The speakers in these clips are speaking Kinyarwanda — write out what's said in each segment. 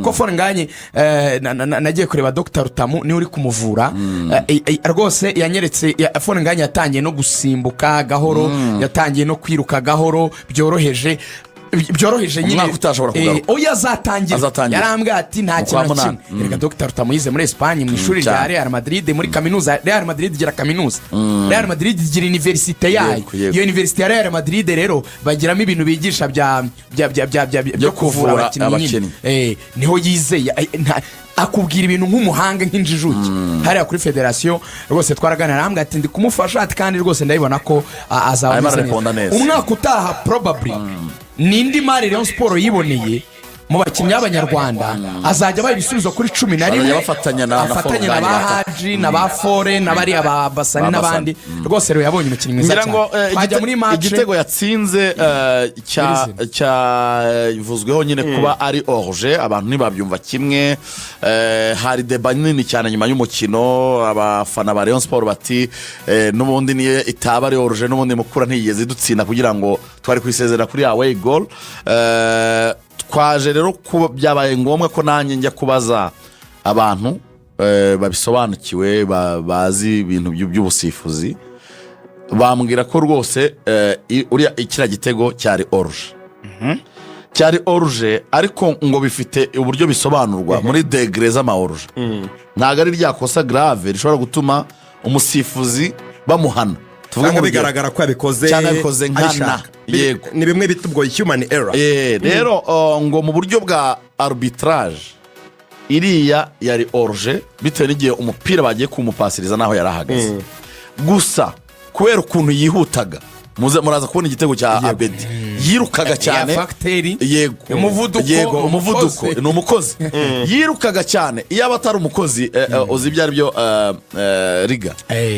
Ko Fall Ngagne, nagiye kureba Dr Rutamu, niwe uri kumuvura. Rwose yanyeretse Fall Ngagne yatangiye no gusimbuka gahoro, yatangiye no kwiruka gahoro byoroheje byoroheje nyine. Umwaka utashobora kugaruka. Oya, azatangira. Azatangira. Yarambwiye ati nta Mu kintu kwa na munani. kimwe. Reka, Dr Rutamu yize muri Esipanye mu ishuri rya Real Madrid, muri kaminuza. Real Madrid igira kaminuza, Real Madrid igira université yayo. Yego, yego. Iyo université ya Real Madrid rero bagiramo ibintu bigisha bya byo kuvura kuvura abakinnyi nyine. Abakinnyi. Niho yizeye. Akubwira ibintu nk'umuhanga, nk'injijuke hariya kuri federasiyo. Rwose twaraganira, arambwira ati ndi kumufasha, ati kandi rwose ndabibona ko azaba Arimo ameze arareponda neza. Umwaka utaha probably ni indi mari Rayon Sport yiboneye mu bakinnyi b'Abanyarwanda, azajya abaha ibisubizo kuri 11. Bazajya bafatanya na afatanye na Fall ba Ngagne. Haji na ba Fall na bariya ba Basani Ba n'abandi. Rwose rero yabonye umukinnyi mwiza Ngira ngo cyane. Twajya muri match. Igitego yatsinze Nyirizina. Cyavuzweho nyine kuba ari hors-jeu, abantu ntibabyumva kimwe. Hari débat nini cyane nyuma y'umukino. Abafana ba Rayon Sport bati n'ubundi niyo itaba ari hors-jeu, n'ubundi Mukura ntiyigeze idutsinda kugira ngo twari kwisezerera kuri away goal. Twaje rero kuba byabaye ngombwa ko nanjye njya kubaza abantu babisobanukiwe, bazi ibintu by'ubusifuzi. Bambwira ko rwose uriya kiriya gitego cyari hors-jeu, cyari hors-jeu, ariko ngo bifite uburyo bisobanurwa muri degré z'ama hors-jeu. Ntabwo ari rya kosa grave rishobora gutuma umusifuzi bamuhana. Tuvuge Cyangwa nk'urugero. bigaragara ko yabikoze Cyangwa yabikoze nkana. abishaka. Yego. Ni bimwe bita ubwo human error. Rero ngo mu buryo bwa arbitrage iriya yari hors-jeu bitewe n'igihe umupira bagiye kumupasiriza n'aho yari ahagaze. Gusa kubera ukuntu yihutaga, muze muraza kubona igitego cya Abedi, yirukaga cyane. Ya facteur. Yego. Umuvuduko, Yego, umuvuduko. umukozi. Ni umukozi, yirukaga cyane. Iyo aba atari umukozi, uzi ibyo ari byo, riga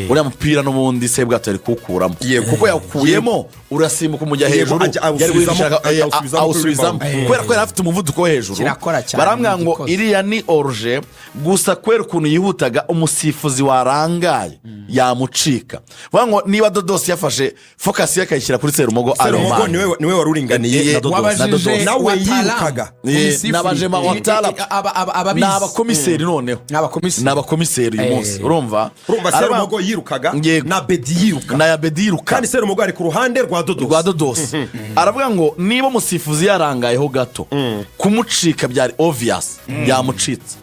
uriya mupira n'ubundi Sebwato yari kuwukuramo, kuko yawukuyemo urasimbuka umujya hejuru, yari gushaka awusubizamo kuri awusubizamo rebound. kubera ko yari afite umuvuduko wo hejuru. Kirakora cyane, Barambwira ngo igikoze. iriya ni hors-jeu, gusa kubera ukuntu yihutaga umusifuzi warangaye yamucika. Vuga ngo niba Dodos yafashe focus ye akayishyira kuri Serumogo, Serumogo Aromani. niwe wari uringaniye na Dodos. Wabajije Na Dodos. Nawe wataalamu yirukaga. mu misifurire. N'abajema wataalamu. Ababizi. Ni abakomiseri noneho. Ni abakomiseri. Ni abakomiseri uyu munsi, urumva. Urumva Serumogo yirukaga Yego. na Bedi yiruka. Na ya Bedi yiruka. Kandi Serumogo ari ku ruhande rwa Dodos. Rwa Dodos. Aravuga ngo niba umusifuzi yarangayeho gato, kumucika byari obvious, yamucitse.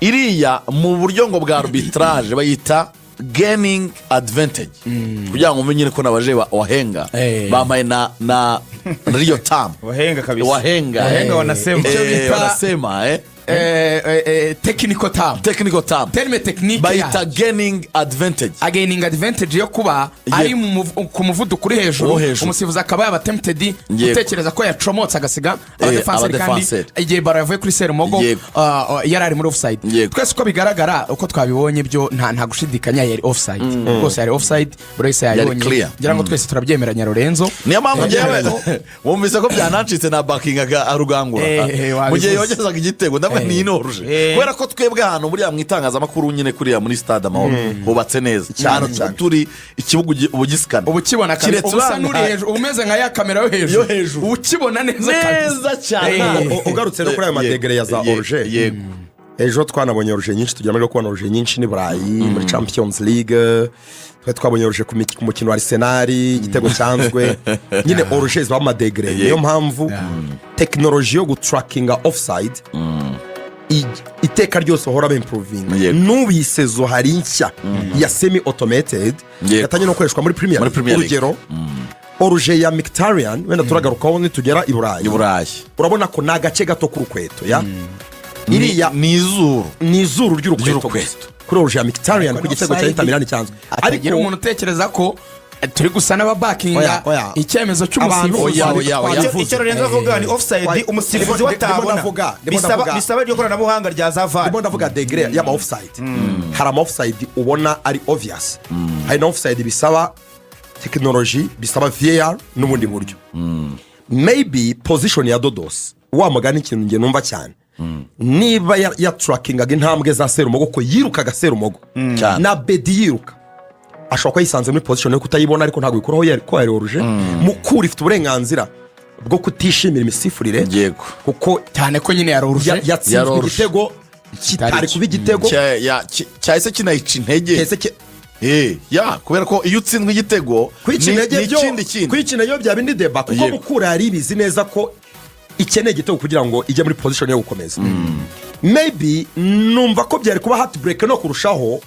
Iriya mu buryo ngo bwa arbitrage bayita gaining advantage, kugira ngo umenye ko nabaje wahenga. Bambaye na riyo tamu. Wahenga kabisa. Wahenga. Wahenga wanasema. Icyo bita Wanasema technical term. Technical term. Terme technique. Bayita yayo. Gaining advantage. Againing advantage yo kuba ari mu ku muvuduko uri hejuru, Wo hejuru. umusifuzi akaba yaba tempted gutekereza ko yacomotse, agasiga abadefanseri, kandi abadefanseri. igihe baro yavuye kuri Serumogo yari ari muri offside. Twese uko bigaragara, uko twabibonye byo, nta gushidikanya yari offside rwose, yari offside, buri wese yayibonye. Clear. Ngira ngo twese turabyemeranya, Lorenzo. Niyo mpamvu ngewe ariko wumvise ko byanancitse na bakingaga Rugangura mu gihe wabivuze. yogezaga igitego, ndavuga ni ino hors-jeu, kubera ko twebwe ahantu buriya mu itangazamakuru nyine kuriya muri Stade Amahoro hubatse neza cyane, turi ikibuga uba ugisikana. Uba ukibona kabisa. Keretse Uba usa n'uri hejuru, uba umeze nka ya kamera yo hejuru. Yo hejuru. Uba ukibona neza kabisa. Neza cyane. Ugarutse no kuri ayo madegré ya za hors-jeu, ejo twanabonye hors-jeu nyinshi, tugira amahirwe yo kubona hors-jeu nyinshi ni Burayi muri Champions League. Twari twabonye hors-jeu ku mukino wa Arsenal, igitego cyanzwe nyine. Hors-jeu ziba amadegré, niyo mpamvu tekinoloji yo gutrackinga offside iteka ryose bahora bimprovinga. N'ubu iyi saison hari nshya ya semi automated yatangiye no gukoreshwa muri Premier Muri League. Premier League. Urugero, hors-jeu ya Mkhitaryan, wenda turagarukaho nitugera i Burayi. I Burayi. Urabona ko ni agace gato k'urukweto ya iriya. Ni izuru. Ni izuru ry'urukweto Ry'urukweto. gusa kuri hors-jeu ya Mkhitaryan ku gitego cya Offside. Inter Milan cyanzwe. Atagira umuntu utekereza ko turi gusa n'ababakinga Oya, oya. icyemezo cy'umusifuzi. Oya, oya, oya. Icyo Lorenzo avuga ni offside umusifuzi we atabona. Ndimo Bisaba ndavuga. bisaba iryo koranabuhanga rya za VAR. Ndimo ndavuga degré y'ama offside. Hari ama offside ubona ari obvious, hari na offside bisaba tekinoloji, bisaba VAR n'ubundi buryo. Maybe position ya Dodos, wa mugani, ikintu njye numva cyane, niba yatrackingaga intambwe za Serumogo, ko yirukaga Serumogo Cyane. na Bedi yiruka, ashobora kuba yisanze muri position yo kutayibona, ariko ntabwo bikuraho ko yari hors-jeu. Mukura ifite uburenganzira. Bwo kutishimira imisifurire, kuko Cyane ko nyine yaroruje. Yatsinzwe Yaroruje. igitego kitari kuba igitego. Cyahise kinayica intege. Eh, ya kubera ko iyo utsinzwe igitego Kwica intege ni byo, ikindi kindi. kwica intege bya bindi débat, kuko Mukura yari ibizi neza ko ikeneye igitego kugira ngo ijye muri position yo gukomeza. Maybe numva ko byari kuba heartbreak no kurushaho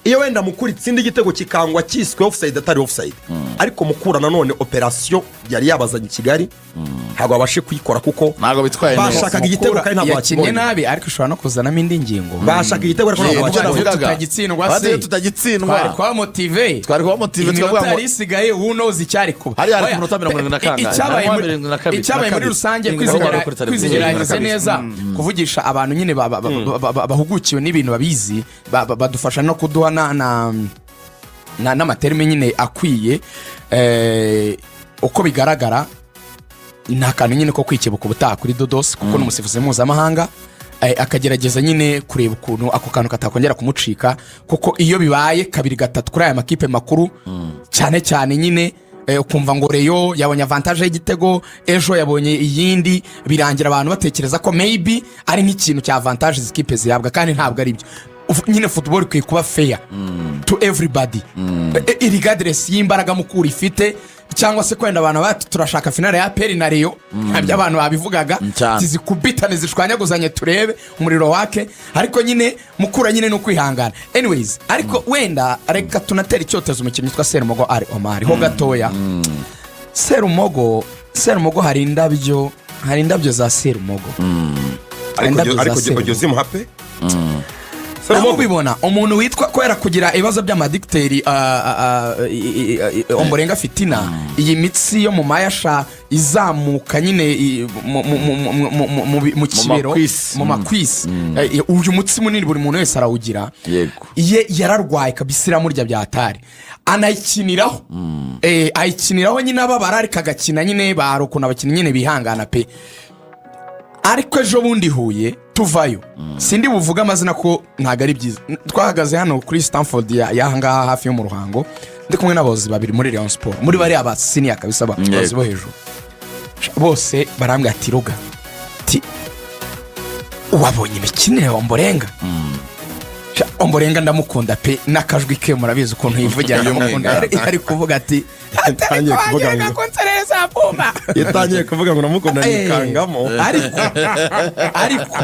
iyo wenda Mukura itsinda igitego kikangwa, kiswe offside atari offside. Ariko Mukura nanone operation yari yabazanye i Kigali ntabwo babashe kuyikora, kuko Ntabwo bitwaye neza. bashakaga igitego kandi ntabwo Yakinnye bakibonye. nabi, ariko ishobora no kuzanamo indi ngingo. Bashaka igitego ariko ntabwo Nibyo bakibonye. navugaga. Tutagitsindwa Bati se. iyo tutagitsindwa, Twari kuba motivé. Twari kuba motivé, Iminota tukavuga ngo yari isigaye, who knows icyari kuba. Hariya hari ku Oya, minota 70 na kangahe? icyabaye Harimo 72. Icyabaye muri Na kabiri. rusange, Kuri televiziyo. Kwizigira yagize 72. neza kuvugisha abantu nyine bahugukiwe n'ibintu babizi, badufasha no kuduha n'ama termes nyine akwiye. Uko bigaragara ni akantu nyine ko kwikebuka ubutaha kuri Dodos, kuko ni umusifuzi mpuzamahanga, akagerageza nyine kureba ukuntu ako kantu katakongera kumucika, kuko iyo bibaye kabiri, gatatu kuri aya makipe makuru cyane cyane nyine, ukumva ngo Rayon yabonye avantage y'igitego, ejo yabonye iyindi, birangira abantu batekereza ko maybe ari nk'ikintu cya avantage izi kipe zihabwa, kandi ntabwo ari byo. Nyine football ikwiye kuba fair to everybody, regardless y'imbaraga Mukura ifite, cyangwa se kwenda abantu bati turashaka finale ya APR na Rayon. Ntabyo abantu babivugaga. Cyane. Zikubitane, zishwanyaguzanye, turebe umuriro wake. Ariko nyine Mukura nyine ni ukwihangana. Anyways, ariko wenda reka tunatera icyotezo umukinnyi witwa Serumogo Ali Omar ho gatoya. Serumogo, hari indabyo za Serumogo. Hari Ariko indabyo za ariko Serumogo. ujya uzimuha pe. Naho ubibona umuntu witwa kubera kugira ibibazo by'ama adducteurs, Omborenga Fitina, iyi mitsi yo mu mayasha izamuka nyine mu kibero, Ma cuisses. Mu ma cuisses. Uyu mutsi munini buri muntu wese arawugira. Ye yararwaye kabisa, iramurya byatari, anayikiniraho. Ayikiniraho nyine ababara, ariko agakina nyine. Bari ukuntu abakinnyi nyine bihangana pe. Ariko ejo bundi Huye tuvayo, sindi buvuge amazina ko ntabwo ari byiza, twahagaze hano kuri Stanford y'aha ngaha hafi yo mu Ruhango, ndi kumwe n'abayobozi babiri muri Rayon Sport, muri bariya ba senior kabisa, abayobozi bo hejuru bose. Barambwira ati: "Ruga," ati, "wabonye imikinire ya Omborenga?" Sha, Omborenga ndamukunda pe, n'akajwi ke murabizi ukuntu yivugira, ndamukunda. Ari kuvuga ati Yatangiye kuvuga ngo- konsereza puma. Yatangiye kuvuga ngo namukunda, nikangamo. Ariko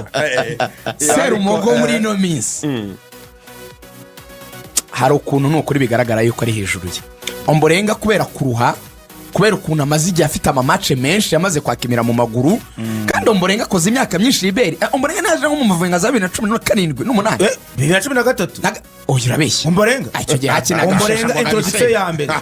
Serumogo muri ino minsi hari ukuntu ni ukuri bigaragara yuko ari hejuru ye Omborenga, kubera kuruha, kubera ukuntu amaze igihe afite ama match menshi yamaze kwakimira mu maguru. Kandi Omborenga akoze imyaka myinshi iberi. Omborenga naje nko mu Mavubi nka za 2017 n'umunani. 2013. Oya, urabeshya. Omborenga. Ah, icyo gihe hakinaga Omborenga Rusheshangoga. introduction ya mbere.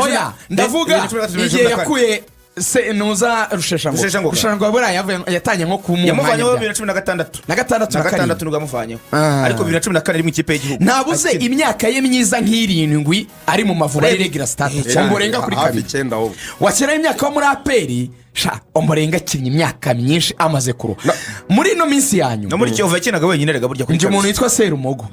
Oya, ndavuga 2013, igihe yakuye se nuza Rusheshangoga. Rusheshangoga. Rusheshangoga buriya yatangiye nko kumuha Yamuvanyeho umwanya 2016. Na gatandatu, na na gatandatu karindwi. nibwo yamuvanyeho. Ah. Ariko 2014 ari mu ikipe y'igihugu. Nabuze Akina. imyaka ye myiza nk'irindwi ari mu Mavubi ari regular starter. Cyane. Omborenga kuri Hafi kabiri. 9 ahubwo. Washyiraho imyaka yo muri APR. Sha, Omborenga akinnye imyaka myinshi, amaze kuruha muri ino minsi ya No nyuma. muri Kiyovu yakinaga wenyine rega burya kuri Njye umuntu kabiri. witwa Serumogo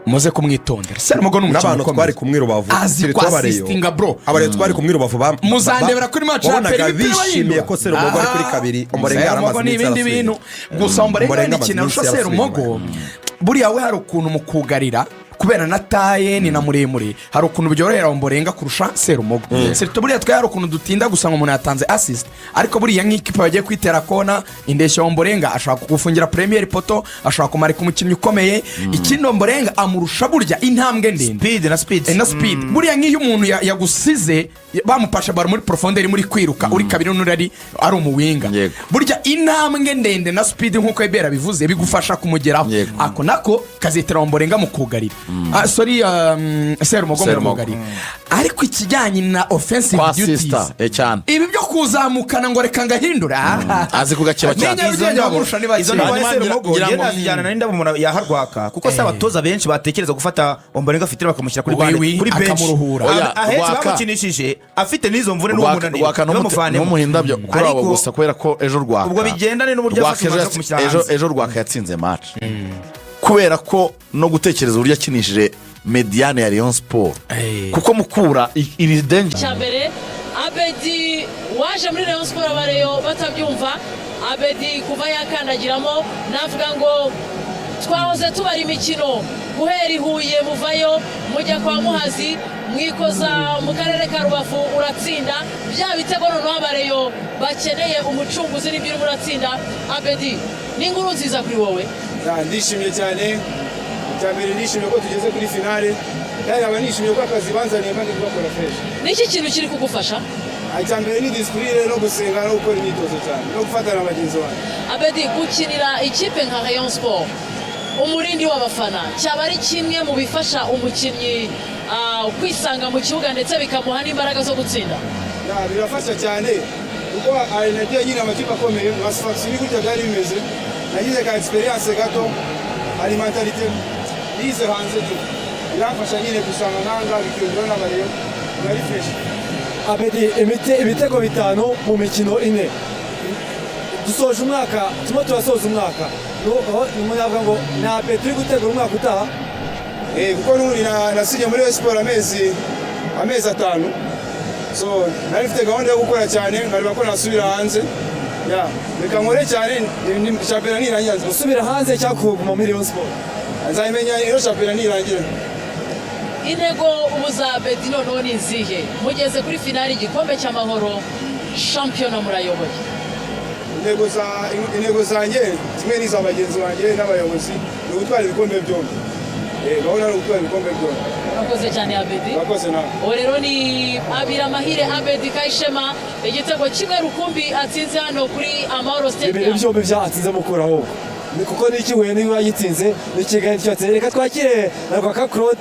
muze kumwitondera. Serumogo ni umukinnyi N'abantu twari ukomeye, kumwe i Rubavu, azi turi tw'Abareyo. kwa assistinga, bro. Abareyo twari kumwe i Rubavu Muzandebera kuri match ya wabonaga APR, imipira bishimiye bayindura. ko Serumogo ari kuri kabiri, Omborenga Serumogo yaramaze ni iminsi ibindi yarasubiye bintu inyuma. gusa. Omborenga Omborenga wenda amaze ikintu iminsi arusha yarasubiye Serumogo, buriya we hari ukuntu mu kugarira, kubera na taille ni na muremure, hari ukuntu byorohera Omborenga kurusha Serumogo. Surtout buriya twe hari ukuntu dutinda gusa ngo umuntu yatanze assist, ariko buriya nk'ikipe bagiye kwitera kona, indeshyo ya Omborenga ashobora kugufungira premier poteau, ashobora kumarika umukinnyi ukomeye. Ikindi, Omborenga amurusha burya intambwe ndende. Speed na speed. Na speed. Buriya nk'iyo umuntu yagusize, bamupasha baro muri profondeur, muri kwiruka uri kabiri n'undi ari umu winger, burya intambwe ndende na speed, nk'uko Ebera bivuze, bigufasha kumugeraho. Ako nako kazitira Omborenga mu kugarira. Ah, sorry, Serumogo mu Serumogo. kugarira. Ariko ikijyanye na offensive Kwa duties, sister cyane. ibi byo kuzamukana ngo reka ngahindura, Azi kugakeba cyane. Nyarugenge bamurusha ni bake. Izo ndabo Hanyuma ya Serumogo ngira njye ngo- nazijyana n'indabo umuntu yaharwaka, kuko si abatoza benshi batekereza gufata Omborenga afite bakamushyira kuri Oui, bande, oui, kuri bench. akamuruhura. Oya, Ahenshi Rwaka. bamukinishije afite n'izo mvune n'uwo munaniro, Rwaka ntibamuvanemo. ntumuhe indabyo kuri abo Ariko gusa, kubera ko ejo Rwaka ubwo bigendane n'uburyo Rwaka yafashe ejo umwanzuro wo kumushyira hanze. Ejo Rwaka yatsinze match kubera ko no gutekereza uburyo akinishije médiane ya Rayon Sport, kuko Mukura iri danger. Cya mbere, Abedi. Waje muri Rayon Sport abareyo batabyumva. Abedi kuva yakandagiramo, navuga ngo twahoze tubara imikino guhera i Huye, muvayo mujya kwa Muhazi, mwikoza mu karere ka Rubavu, uratsinda bya bitego. Noneho abareyo bakeneye umucunguzi, nibyo urimo uratsinda. Abedi, ni inkuru nziza kuri wowe. Ndishimye cyane. Icya mbere, nishimiye ko tugeze kuri finale, kandi nkaba nishimiye ko akazi banzaniye kandi kugakora fresh. Niki kintu kiri kugufasha? Icya mbere ni discipline no gusenga no gukora imyitozo cyane no gufatana na bagenzi banjye. Abedi, gukinira ikipe nka Rayon Sport, umurindi w'abafana, cyaba ari kimwe mu bifasha umukinnyi kwisanga mu kibuga ndetse bikamuha n'imbaraga zo gutsinda? Birafasha cyane kuko hari nagiye nyine amakipe akomeye nka Sfax, ni gutya byari bimeze. Nagize ka experience gato, hari mentalité nize hanze tu, biramfasha nyine gusanga nkanga bikiyongeraho n'abareyo biba ari fresh. Abedi, ibitego 5 mu mikino 4. Dusoje umwaka, turimo turasoza umwaka. Navuga ngo ni Abedi turi gutegura umwaka utaha? Kuko n'ubundi nasinye muri Rayon Sport amezi 5, so nari mfite gahunda yo gukora cyane nkareba ko nasubira hanze. Ya, reka nkore cyane, shampiyona nirangira. Gusubira hanze cyangwa kuguma muri Rayon Sport? Nzabimenya iyo shampiyona nirangira. Intego ubu za Abedi noneho ni izihe? Mugeze kuri finali igikombe cy'amahoro, shampiyona murayoboye. Intego zanjye kimwe n'iza bagenzi banjye n'abayobozi ni ugutwara ibikombe byombi. Gahunda ni ugutwara ibikombe byombi. Urakoze cyane, Abedi. Urakoze nawe. Uwo rero ni Abira Mahire Abedi Kayishema, igitego kimwe rukumbi atsinze hano kuri Amahoro Bibiri Stadium. byombi byatsinze Mukura ahubwo. Ni kuko n'ikihuye niba yagitsinze, n'ikigali cyatsinze. Reka twakire na Rwaka Claude.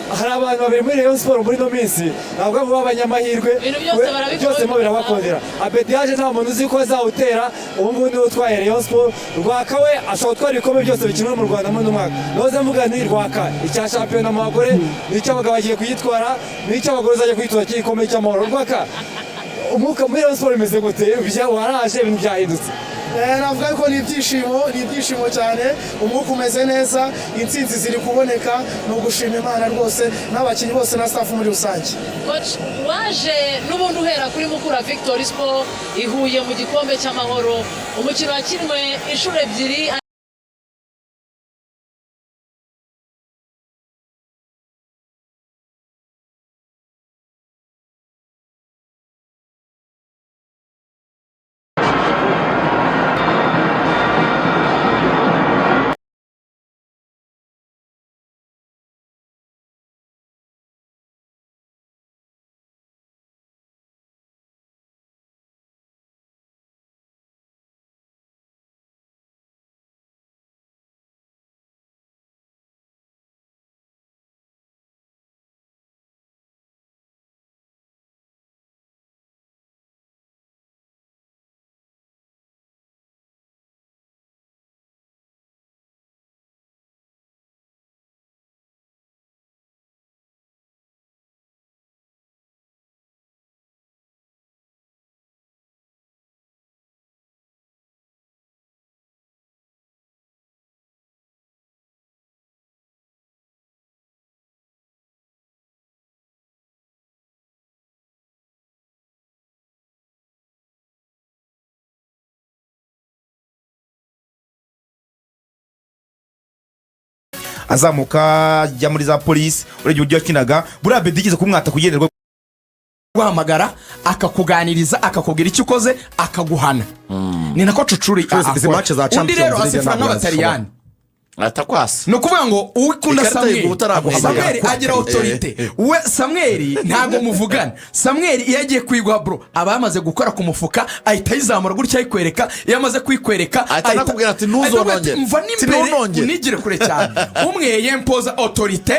Hari abantu babiri muri Rayon Sport muri ino minsi ntabwo abo b'abanyamahirwe. Ibintu byose barabikora. Byose mo birabakundira. Abedi yaje nta muntu uzi ko azawutera, ubu ngubu niwe utwaye Rayon Sport. Rwaka we ashobora gutwara ibikombe byose bikinwa mu Rwanda muri uno mwaka. Noze mvuga ni Rwaka, icya shampiyona mu bagore n'icy'abagabo bagiye kuyitwara, n'icy'abagore uzajya kuyitwara cy'igikombe cy'amahoro. Rwaka, umwuka muri Rayon Sport bimeze gute? Waraje ibintu byahindutse. Navuga ko ni ibyishimo, ni ibyishimo cyane. Umwuka umeze neza, intsinzi ziri kuboneka, ni ugushima Imana rwose n'abakinnyi bose na staff muri rusange. Coach, waje n'ubundi uhera kuri Mukura Victory Sport ihuye mu gikombe cy'amahoro, umukino wakinwe inshuro ebyiri. Azamuka ajya muri za Polisi, urebye uburyo yakinaga, buriya Abedi yigeze kumwata kugenderwa. Guhamagara akakuganiriza, akakubwira icyo ukoze, akaguhana, ni nako Cucuri Izi akora. match za Undi Champions rero League asifura ntabwo. nk'abataliyani. Atakwasa. Ni ukuvuga ngo uwikunda Ikarita Samweli yiguha utaraguhamagara. Samweli agira autorité. We Samweli ntabwo muvugana. Samweli iyo agiye kuyiguha, bro, aba yamaze gukora ku mufuka, ahita ayizamura gutya ayikwereka. Iyo amaze kuyikwereka, Ahita anakubwira ati, "Ntuzonongere." ahita mva n'imbere, Ntunongere. unigire kure cyane. Umwe yempoza autorité,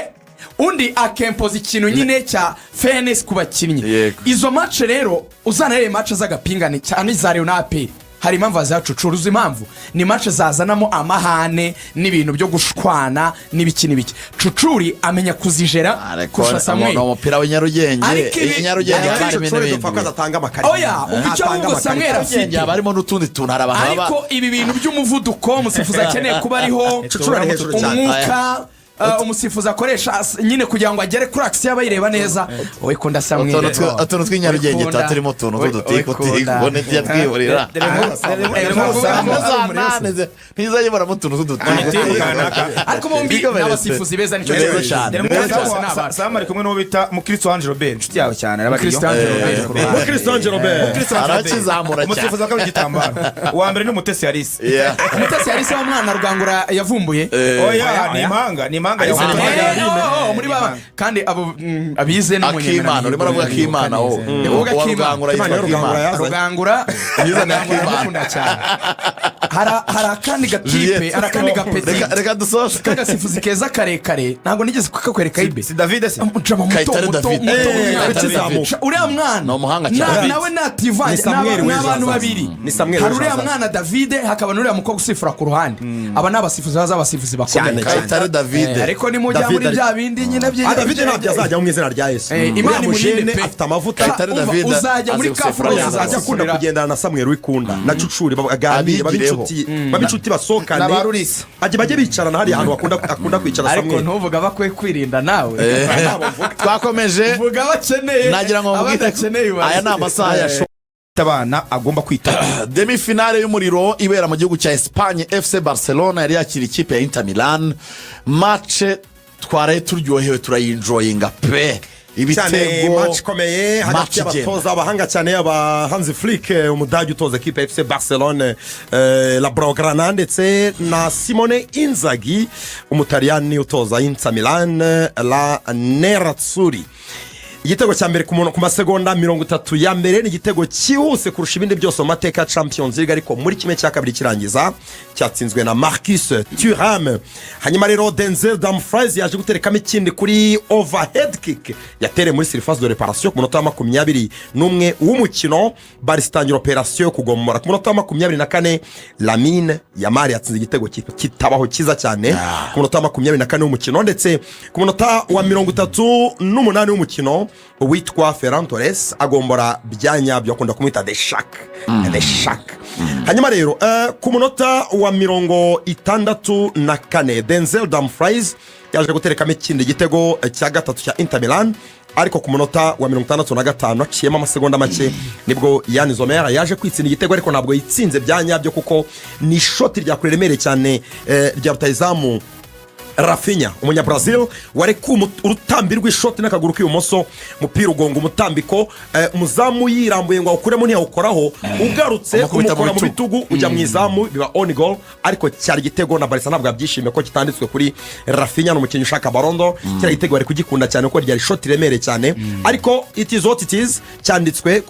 undi akempoza ikintu nyine cya fairness ku bakinnyi. Yego. Izo match rero uzanarebe, match z'agapingane cyane iza Rayon na APR, hari impamvu bazihacucura. Uzi impamvu? Ni match zazanamo amahane n'ibintu byo gushwana n'ibiki n'ibiki. Cucuri amenya kuzijera kurusha Samweli. Ni umupira w'i Nyarugenge. Ariko I Nyarugenge ariko haba harimo Cucuri n'ibindi dupfa ko adatanga amakarita. Oya, umva icyo Ntatanga ahubwo amakarita. Samweli afite. Nyarugenge haba harimo n'utundi tuntu, hari abantu baba Ariko ibi bintu by'umuvuduko umusifuzi akeneye kuba ariho, Cucuri ari hejuru cyane. umwuka. umusifuzi akoresha nyine kugira ngo agere kuri action abayireba neza. Wowe kunda Samweli. Utuntu tw'inyarugenge tuba turimo utuntu tw'udutiku tiku ntitujya twihurira. Ntizajya utuntu tw'udutiku. Ariko bombi ni abasifuzi beza, nicyo Beza kibazo. cyane. Dore Beza cyose ni abacu. Sam ari kumwe n'uwo bita Mukristo Ange Robert, inshuti yawe cyane, araba Mukristo Ange Robert ku ruhande. Mukristo Ange Robert. Mukristo Ange Robert. Arakizamura cyane. Umusifuzi wa kabiri igitambaro, uwa mbere ni Umutesi Alice. Umutesi Alice wa mwana Rwangura yavumbuye? Oya, ni impanga, ni impanga ya Oh, muri ba kandi abo abize no mu Akimana, urimo uravuga Akimana wowe. Ndi kuvuga Uwa Akimana. Rugangura yitwa Akimana ya Rugangura Akimana. yazanye. Rugangura. Yizaniye Rugangura Akimana. ndamukunda cyane. Hari akandi gatipe, Juliette. hari akandi gapeti Reka dusoze. K'agasifuzi keza karekare, ntabwo nigeze kukakwereka ibe. Si David se? Umujama muto Kayitare muto David. muto w'umwana. Kayitare David. Uriya mwana Ni umuhanga cyane. Nawe nativange. Ni Samuel ni w'ejo abantu hazaza. babiri. Ni Samuel Hari w'ejo uriya hazaza. mwana David, hakaba n'uriya mukobwa usifura ku ruhande. Aba ni abasifuzi baza, abasifuzi bakomeye. Cyane. Kayitare David. Ariko nimujya David muri bya bindi nyine Ah, David ntabyo azajya mu izina rya Yesu. Imana Uriya imurinde mujene pe. afite amavuta. Kayitare Umva, David uzajya muri azi CAF gusifura rwose neza. Ajya akunda uzasifurira. kugendana na Samuel Wikunda na Cucuri, baganire, babe Abigireho. inshuti, babe inshuti, basohokane. Na ba Rulisa. Ajye bajye bicarana hariya ahantu akunda kwicara Ariko Samuel. ntuvuga bakwiye kwirinda nawe. Twakomeje. Vuga bakeneye Nagira ngo mubwire abadakeneye ubaze. Aya ni amasaha ya show. Abana agomba kwita. Demi finale y'umuriro ibera mu gihugu cya Espagne, FC Barcelona yari yakira ikipe ya Inter Milan. Match twaraye turyohewe, turayi-enjoyinga pe. Cyane. Ibitego Match ikomeye match hagati igenda. y'abatoza abahanga cyane, yaba Hansi Flick, umudage utoza ekipe ya FC Barcelone, la Blaugrana, ndetse na Simone Inzaghi, umutaliyani utoza Inter Milan, la Nerazzurri. Igitego cya mbere ku masegonda 30 ya mbere ni igitego cyihuse kurusha ibindi byose mu mateka ya Champions League, ariko muri 1/2 kirangiza cyatsinzwe na Marcus Thuram. Hanyuma rero Denzel Dumfries yaje guterekamo ikindi kuri overhead kick yatereye muri surface de réparation ku munota wa 21 w'umukino. Barça itangira operasiyo yo kugombora. Ku munota wa 24 Lamine Yamal yatsinze igitego kitabaho cyiza cyane ku munota wa 24 w'umukino, ndetse ku munota wa 38 w'umukino uwitwa Ferran Torres agombora bya nyabyo, akunda kumwita The Shark, The Shark. Hanyuma rero ku munota wa 64 Denzel Dumfries yaje guterekamo ikindi gitego cya gatatu cya Inter Milan, ariko ku munota wa 65, aciyemo amasegonda make, nibwo Yann Sommer yaje kwitsinda igitego, ariko ntabwo yitsinze bya nyabyo kuko ni ishoti ryakure riremereye cyane rya rutayizamu Raphinha, umunyabrazil, warekuye urutambi rw'ishoti n'akaguru k'ibumoso, umupira ugonga umutambiko, umuzamu yirambuye ngo awukuremo ntiyawukoraho, ugarutse Umukubita mu umukora mu bitugu. bitugu ujya mu izamu, biba own goal. Ariko cyari igitego na Barça ntabwo yabyishimiye ko kitanditswe kuri Raphinha, ni umukinnyi ushaka Ballon d'Or. Kiriya gitego bari kugikunda cyane kuko ryari ishoti riremereye cyane, ariko it is what it is, cyanditswe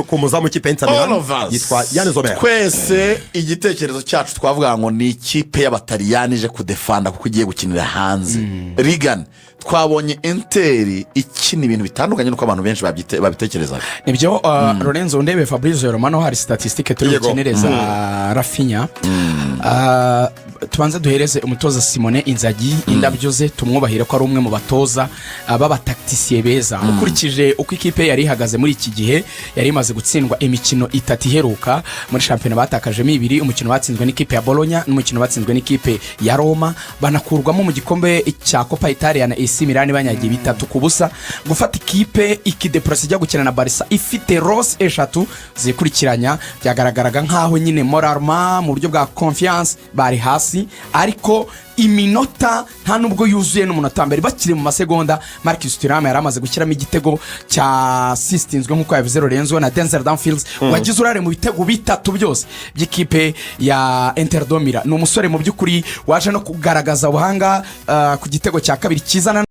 ku muzamu w'ikipe ya Inter All Milan of us. yitwa Yann Sommer. Twese igitekerezo cyacu twavuga ngo ni ikipe y'abataliyani ije kudefanda kuko igiye gukinira hanze. Rigani, twabonye Inter ikina ibintu bitandukanye n'uko abantu benshi babitekerezaga. Nibyo, Lorenzo, ndebe Fabrizio Romano, hari statistique turi bukenere za Raphinha. Tubanze duhereze umutoza Simone Inzaghi indabyo ze, tumwubahire ko ari umwe mu batoza b'abatacticiens beza. Ukurikije uko ikipe yari ihagaze muri iki gihe, yari imaze gutsindwa imikino itatu iheruka muri shampiyona, batakajemo ibiri: umukino batsinzwe n'ikipe ya Bologna n'umukino batsinzwe n'ikipe ya Roma, banakurwamo mu gikombe cya Coppa Italia na AC Milan banyagiye 3-0. Gufata ikipe ikidepurasi ijya gukina na Barça ifite loss eshatu zikurikiranya, byagaragaraga nk'aho nyine moralement, mu buryo bwa confiance, bari hasi. Ariko iminota nta nubwo yuzuye n'umunota wa mbere, bakiri mu masegonda, Marcus Thuram yari amaze gushyiramo igitego cya sisitinzwe nk'uko yabivuze Lorenzo na Denzel Dumfries, wagize uruhare mu bitego bitatu byose by'ikipe ya Inter de Milan. Ni umusore mu by'ukuri waje no kugaragaza ubuhanga ku gitego cya kabiri kizana.